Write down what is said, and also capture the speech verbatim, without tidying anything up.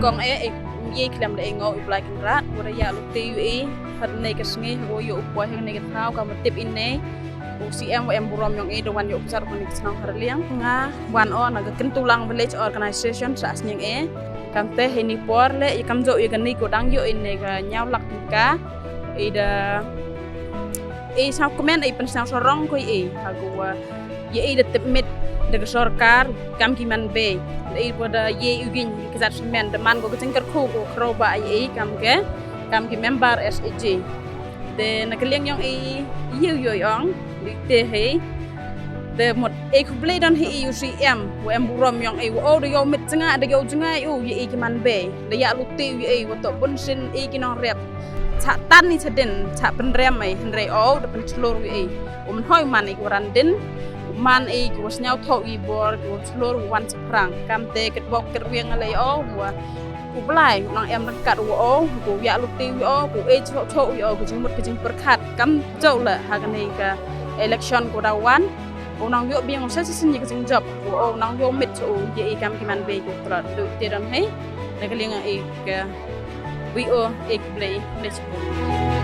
Kong e, e, ye khlem da e ngo u Blai Kynrad, wa da ya lu te u e, ha ne ka sngi, ha ko yoh u poi, ha ne ka thaw, ka ma tip i ne, u C M wa em burom yong e, da wan yoh u sar ko ne ka chnong Harliang. Nga, wan o, na ka Kyntulang Village Organization, sa sniang e, kam te, he ni por le, i kam jo, i ka ni ko dang yoh, i ne ka ñiaw lak ka, i da, i sa kmen, i pen sa sorong ko i, ha ko wa, ye i da tip mit da ka sorkar, kam ki man bei. Da i wa da ye u ging ka jat samen, da man ko ka jingkyrkhu ko khro ba ye i kam ke, kam ki member S A G. De na ka liang yong i, ye u yo yong, di te he. De mut e khublei don he i u C M, wa em burom yong i, wa o da yo mit jnga, da yo jnga i u, ye i ki man bei. Da ya lu te u ye i, wa to bun sin i ki nong rep. Cha tan i cha din, cha pynrem i, hynrei o, da pynchlur u ye i. U man hoi man i ki wa ran din, man i ki wa sñiaw tho i bor, ki wa chlur u wan cha phrang. Kam te kat bok kat wiang le o, wa u Blai, u nang em rangkat u o, u ya lu te u o, u e chok chok u o, ka jingmut ka jingpyrkhat. Kam jo le, ha ka ni ka election ko da wan, u nang yoh biang u sa sa sin i ka jingjop, u o, u nang yoh mit u, ye i kam ki man bei ko trat, du te dang he, na ka liang i ka, wi o, e khublei, khublei chibun.